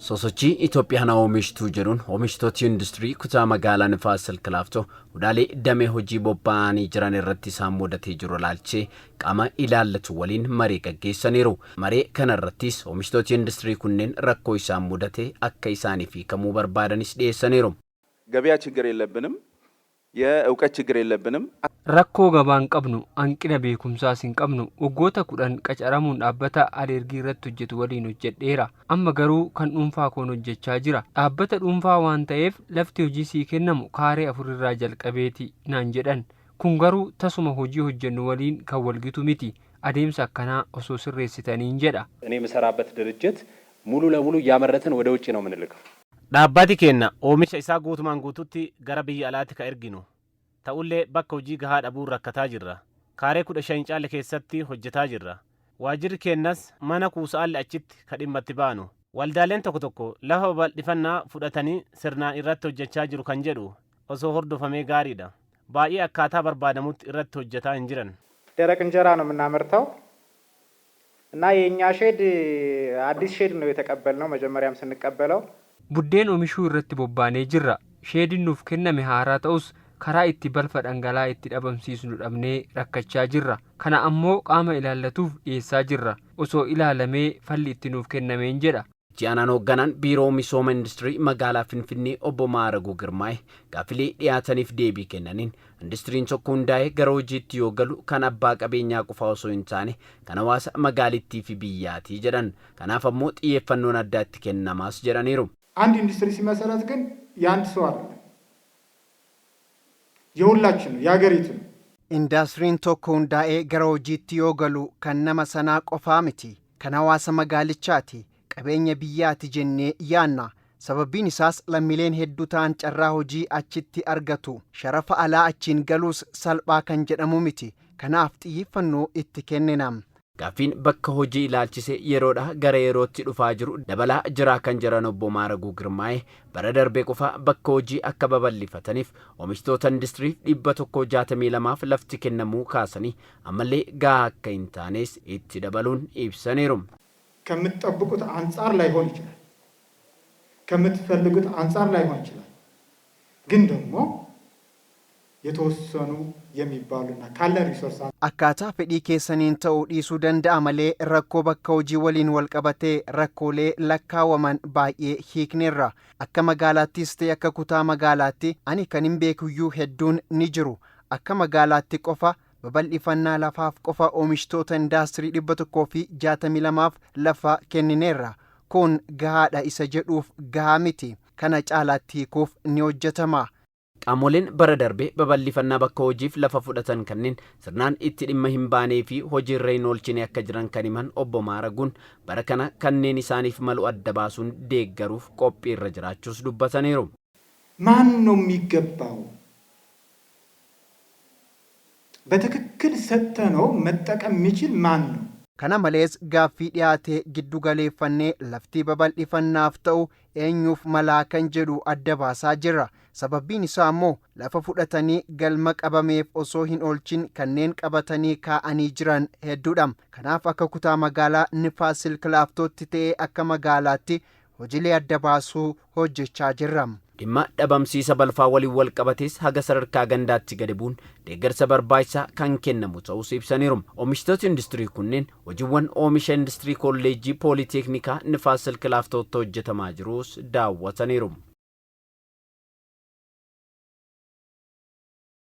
Sosochii Itoophiyaan haa oomishtuu jedhuun oomishtooti industirii kutaa magaalaa Nifaas Silk Laaftoo hudhaalee damee hojii bobba'anii jiran irratti isaan mudatee jiru ilaalchisee qaama ilaallatu waliin marii gaggeessaniiru. Maree kana irrattis oomishtooti industirii kunneen rakkoo isaan mudate akka isaaniif hiikamuu barbaadanis dhiyeessaniiru. ገበያ ችግር የለብንም። የእውቀት ችግር የለብንም። Rakkoo gabaa hin qabnu, hanqina beekumsaas hin qabnu. Waggoota 10 qacaramuun dhaabbata alergii irratti hojjetu waliin hojjedheera. Amma garuu kan dhuunfaa koon hojjechaa jira. Dhaabbata dhuunfaa waan ta'eef lafti hojii sii kennamu kaaree afur irraa jalqabeeti naan jedhan. Kun garuu tasuma hojii hojjennu waliin kan walgitu miti. Adeemsa akkanaa osoo sirreessitaniin jedha. እኔ የምሰራበት ድርጅት ሙሉ ለሙሉ እያመረትን ወደ ውጭ ነው የምንልከው። Dhaabbati keenya oomisha isaa guutumaan guututti gara biyya alaatti ka erginu ta'ullee bakka hojii gahaa dhabuun rakkataa jirra. Kaaree 15 caale keessatti hojjetaa jirra. Waajjirri keenyas mana kuusaallee achitti ka dhimma itti baanu. Waldaaleen tokko tokko lafa babal'ifannaa fudhatanii sirnaan irratti hojjechaa jiru kan jedhu osoo hordofamee gaariidha. Baay'ee akkaataa barbaadamutti irratti hojjetaa hin jiran. ደረቅ እንጀራ ነው የምናመርተው እና የእኛ ሼድ አዲስ ሼድ ነው የተቀበልነው። መጀመሪያም ስንቀበለው Buddeen oomishuu irratti bobbaanee jirra. Sheediin nuuf kenname haaraa ta'us karaa itti balfa dhangala'aa itti dhabamsiisnu dhabnee rakkachaa jirra. Kana ammoo qaama ilaallatuuf dhiyeessaa jirra. Osoo ilaalamee falli itti nuuf kennameen jedha. Itti aanaan hoogganaan biiroo misooma industirii magaalaa Finfinnee obbo Maaraguu Girmaa'e gaaffilee dhiyaataniif deebii kennaniin industiriin tokko hundaa'ee gara hojiitti yoo galu kan abbaa qabeenyaa qofa osoo hin taane kan hawaasa magaalittii fi biyyaatii jedhan. Kanaaf ammoo xiyyeeffannoon addaa itti kennamaas jedhaniiru. አንድ ኢንዱስትሪ ሲመሰረት ግን የአንድ ሰው አይደለም፣ የሁላችን ነው፣ የሀገሪቱ ነው። Indaastiriin tokko hundaa'ee gara hojiitti yoo galu kan nama sanaa qofaa miti, kan hawaasa magaalichaati, qabeenya biyyaati jennee yaanna. Sababbiin isaas lammiileen hedduu ta'an carraa hojii achitti argatu. Sharafa alaa achiin galuus salphaa kan jedhamu miti. Kanaaf xiyyeeffannoo itti kennina. Gaaffiin bakka hojii ilaalchise yeroodhaa gara yerootti dhufaa jiru dabalaa jiraa kan jiran obbo Maaraguu Girmaa'ee bara darbee qofa bakka hojii akka babal'ifataniif oomishtoota industiriif 162f lafti kennamuu kaasanii ammallee gahaa akka hin taanes itti dabaluun ibsaniiru. ከምትጠብቁት አንጻር ላይሆን ይችላል፣ ከምትፈልጉት አንጻር ላይሆን ይችላል። ግን ደግሞ የተወሰኑ የሚባሉና ካለን ሪሶርስ Akkaataa fedhii keessaniin ta'uu dhiisuu danda'a malee rakkoo bakka hojii waliin walqabatee rakkoolee lakkaawwaman baay'ee hiikneerra. Akka magaalaattis ta'e akka kutaa magaalaatti ani kan hin beekuyyuu hedduun ni jiru. Akka magaalaatti qofa babal'ifannaa lafaaf qofa oomishtoota indaastirii 162f lafa kennineerra. Kun gahaadha isa jedhuuf gahaa miti. Kana caalaatti hiikuuf ni hojjetama. Qaamoleen bara darbe babal'ifannaa bakka hojiif lafa fudhatan kanneen sirnaan itti dhimma hin baanee fi hojiirra hin oolchine akka jiran kan himan obbo Maaraguun bara kana kanneen isaaniif malu adda baasuun deeggaruuf qophiirra jiraachuus dubbataniiru. ማን ነው የሚገባው? በትክክል ሰጥተነው መጠቀም የሚችል ማን ነው? Kana malees gaaffii dhiyaate giddu galeeffannee lafti babal'ifannaaf ta'u eenyuuf malaa kan jedhu adda baasaa jirra. Sababbiin isaa immoo lafa fudhatanii galma qabameef osoo hin oolchin kanneen qabatanii kaa'anii jiran hedduudha. Kanaaf akka kutaa magaalaa Nifaas Silk Laaftootti ta'ee akka magaalaatti hojiilee adda baasuu hojjechaa jirra. Dhimma dhabamsiisa balfaa waliin wal qabates haga sadarkaa gandaatti gadi bu'uun deeggarsa barbaachisaa kan kennamu ta'us ibsaniiru. Oomishtoota industirii kunneen hojiiwwan oomisha industirii kolleejjii pooliteeknikaa Nifaas Silk Laaftootti hojjetamaa jirus daawwataniiru.